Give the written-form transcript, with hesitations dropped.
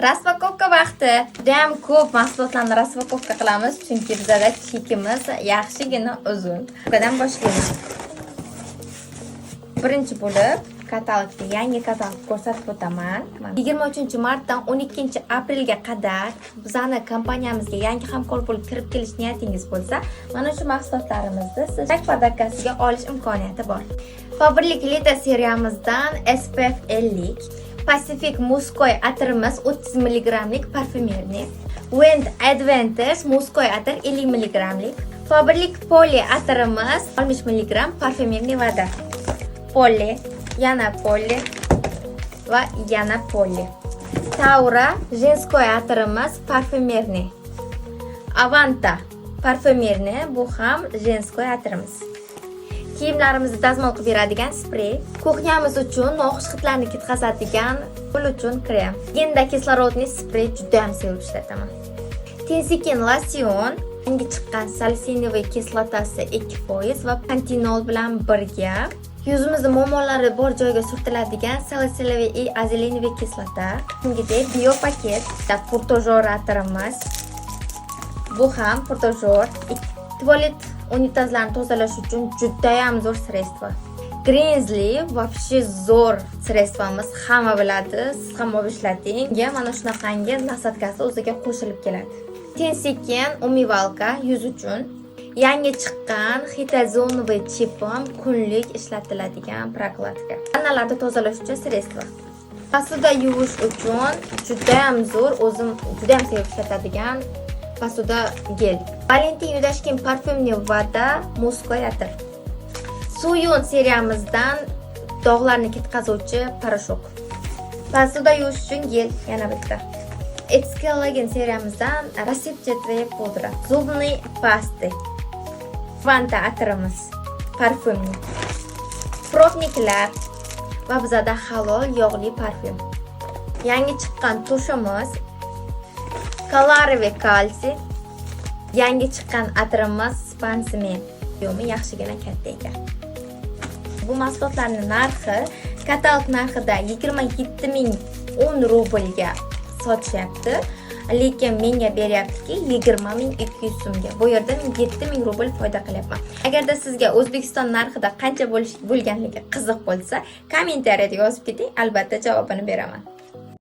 Распаковка vaqti. Judayam ko'p mahsulotlarni распаковка qilamiz, chunki bizada chekimiz yaxshigina uzun. Budan boshlaymiz. Birinchi bo'lib katalogni, yangi katalog ko'rsatib o'taman. 23-martdan 12 aprelga qadar bizani kompaniyamizga yangi hamkor bo'lib kirib kelish niyatingiz bo'lsa, mana shu mahsulotlarimizni siz chek подарка siga olish imkoniyati bor. Faberlic Lita seriyamizdan SPF 50, Pacific Мужской atirimiz 30 mglik парфюмерный, Wind Adventures мужской atir 50 mglik, Faberlic Poly atirimiz 60 mg парфюмерный вода. Polly, yana Polly va yana Polly. Taura женской atirimiz парфюмерный. Avanta парфюмерный, bu ham женской atirimiz. Kiyimlarimizni dazmol qilib beradigan sprey, кухня miz uchun noxush hidlarni ketkazadigan qo'l uchun krem. Genda кислородный sprey, juda ham sevib ishlataman. Tensikin losyon, yangi chiqqan салициловый kislotasi 2% va pantenol bilan birga yuzimizni muammolari bor joyga surtiladigan салициловый и азелаиновый kislota. Shuningdek, biopaket, Pour Toujours atirimiz. Bu ham Pour Toujours. Tualet unitazlarni tozalash uchun judayam zo'r средство. Greensley вообще zo'r средство miz, hamma biladi, siz ham olib ishlating. Mana shunaqangi насадка si o'ziga qo'shilib keladi. Tensikin умывалка yuz uchun. Yangi chiqqan хитозановый chipom kunlik ishlatiladigan прокладка. Vannalarni tozalash uchun средство. Посуда yuvish uchun judayam zo'r, o'zim judayam sevib ishlatadigan посуда гель. Valentin Yudashkin парфюмный вода мужской atir. Suyun seriyamizdan dog'larni ketkazuvchi порошок. Посуда yuvish uchun gel yana bitta. Collagen seriyamizdan рассыпчатая pudra. Зубный пасты. Fanta atirimiz. Парфюмный. Пробник lar va bizada halol yog'li parfyum. Yangi chiqqan тушь imiz Kolaroviy kalsiy. Yangi chiqqan atirimiz Spansmen. Yo'mi yaxshigina katta ekan. Bu mahsulotlarning narxi katalog narxida 27 010 rublga sotishyapti. Lekin menga beryaptiki 20 200 so'mga. Bu yerda men 7000 rubl foyda qilyapman. Agarda sizga O'zbekiston narxida qancha bo'lganligi qiziq bo'lsa, kommentariyada yozib keting, albatta javobini beraman.